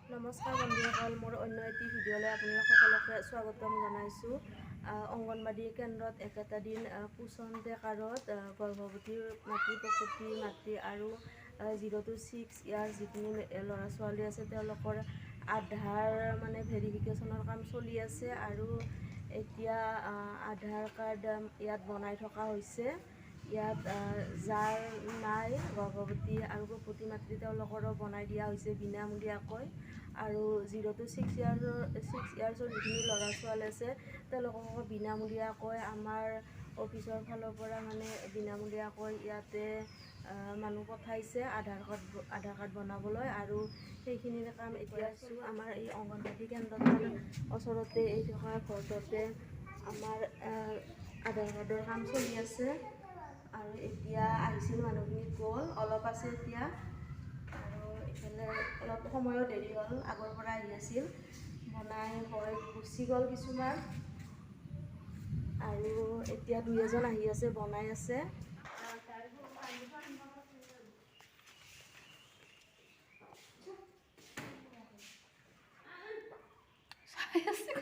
নমস্কাৰ বন্ধুসকল, মোৰ অন্য এটি ভিডিঅ'লৈ আপোনালোক সকলোকে স্বাগতম জনাইছোঁ। অংগনবাড়ী কেন্দ্ৰত একেটা দিন পোষণ ট্ৰেকাৰত গৰ্ভৱতী মাতৃ, প্ৰসূতি মাতৃ আৰু 0 টু 6 ইয়াৰ্ছ যিখিনি ল'ৰা ছোৱালী আছে, তেওঁলোকৰ আধাৰ মানে ভেৰিফিকেশ্যনৰ কাম চলি আছে আৰু এতিয়া আধাৰ কাৰ্ড ইয়াত বনাই থকা হৈছে। ইয়াত যাৰ নাই, গৰ্ভৱতী আৰু প্ৰসূতি মাতৃ, তেওঁলোকৰো বনাই দিয়া হৈছে বিনামূলীয়াকৈ। আৰু 0 টু 6 ইয়াৰ্ছৰ যিখিনি ল'ৰা ছোৱালী আছে, তেওঁলোককো বিনামূলীয়াকৈ আমাৰ অফিচৰ ফালৰ পৰা মানে বিনামূলীয়াকৈ ইয়াতে মানুহ পঠাইছে আধাৰ কাৰ্ড বনাবলৈ আৰু সেইখিনিৰ কাম এতিয়া আছোঁ। আমাৰ এই অংগনবাড়ী কেন্দ্ৰটোৰ ওচৰতে এই থকা ঘৰটোতে আমাৰ আধাৰ কাৰ্ডৰ কাম চলি আছে। আৰু এতিয়া আহিছিল, মানুহখিনি গ'ল, অলপ আছে এতিয়া। আৰু ইফালে অলপ সময়ো দেৰি হ'ল, আগৰ পৰা আহি আছিল, বনাই হৈ গুচি গ'ল কিছুমান আৰু এতিয়া দুই এজন আহি আছে, বনাই আছে। চাই আছে।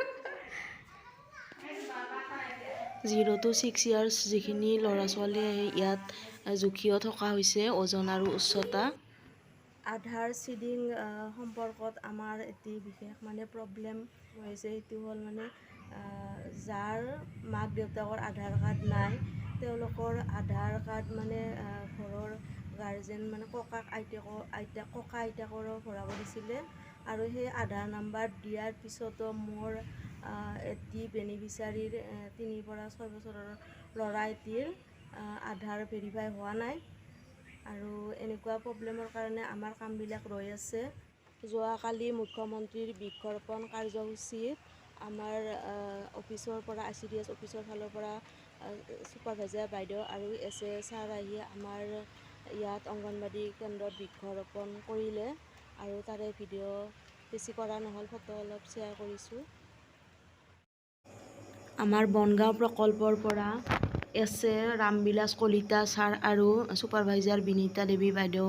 0 টু 6 ইয়াৰ্ছ যিখিনি ল'ৰা ছোৱালী আহে, ইয়াত জুখিও থকা হৈছে ওজন আৰু উচ্চতা। আধাৰ চিডিং সম্পৰ্কত আমাৰ এটি বিশেষ মানে প্ৰব্লেম হৈছে। সেইটো হ'ল মানে যাৰ মাক দেউতাকৰ আধাৰ কাৰ্ড নাই, তেওঁলোকৰ আধাৰ কাৰ্ড মানে ঘৰৰ গাৰ্জেন মানে ককাক আইতাকৰ, আইতাক ককা আইতাকৰো ভৰাব দিছিলে আৰু সেই আধাৰ নাম্বাৰ দিয়াৰ পিছতো মোৰ এটি বেনিফিচাৰীৰ 3ৰ পৰা 6 বছৰৰ ল'ৰা এটিৰ আধাৰ ভেৰিফাই হোৱা নাই আৰু এনেকুৱা প্ৰব্লেমৰ কাৰণে আমাৰ কামবিলাক ৰৈ আছে। যোৱাকালি মুখ্যমন্ত্ৰীৰ বৃক্ষৰোপণ কাৰ্যসূচীত আমাৰ অফিচৰ পৰা, আইচিডিএছ অফিচৰ ফালৰ পৰা ছুপাৰভাইজাৰ বাইদেউ আৰু এছ এ ছাৰ আহি আমাৰ ইয়াত অংগনবাড়ী কেন্দ্ৰত বৃক্ষৰোপণ কৰিলে আৰু তাৰে ভিডিঅ' বেছি কৰা নহ'ল, ফটো অলপ শ্বেয়াৰ কৰিছোঁ। আমাৰ বনগাঁও প্ৰকল্পৰ পৰা এছ এ ৰামবিলাস কলিতা ছাৰ আৰু ছুপাৰভাইজাৰ বিনীতা দেৱী বাইদেউ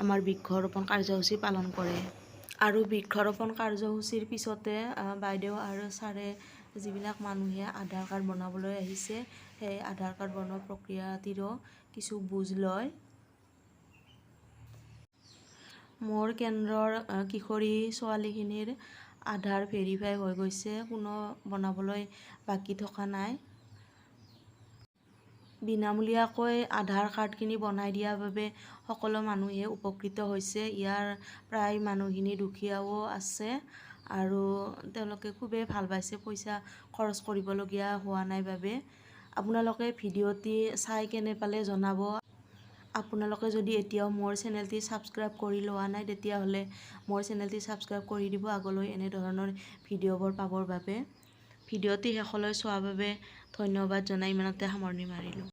আমাৰ বৃক্ষৰোপণ কাৰ্যসূচী পালন কৰে। আৰু বৃক্ষৰোপণ কাৰ্যসূচীৰ পিছতে বাইদেউ আৰু ছাৰে যিবিলাক মানুহে আধাৰ কাৰ্ড বনাবলৈ আহিছে, সেই আধাৰ কাৰ্ড বনোৱা প্ৰক্ৰিয়াটিৰো কিছু বুজ লয়। মোৰ কেন্দ্ৰৰ কিশোৰী ছোৱালীখিনিৰ আধাৰ ভেৰিফাই হৈ গৈছে, কোনো বনাবলৈ বাকী থকা নাই। বিনামূলীয়াকৈ আধাৰ কাৰ্ডখিনি বনাই দিয়াৰ বাবে সকলো মানুহে উপকৃত হৈছে। ইয়াৰ প্ৰায় মানুহখিনি দুখীয়াও আছে আৰু তেওঁলোকে খুবেই ভাল পাইছে, পইচা খৰচ কৰিবলগীয়া হোৱা নাই বাবে। আপোনালোকে ভিডিঅ'টি চাই কেনে পালে জনাব। আপোনালোকে যদি এতিয়াও মোৰ চেনেলটি ছাবস্ক্ৰাইব কৰি লোৱা নাই, তেতিয়াহ'লে মোৰ চেনেলটি ছাবস্ক্ৰাইব কৰি দিব আগলৈ এনেধৰণৰ ভিডিঅ'বোৰ পাবৰ বাবে। ভিডিঅ'টি শেষলৈ চোৱাৰ বাবে ধন্যবাদ জনাই ইমানতে সামৰণি মাৰিলোঁ।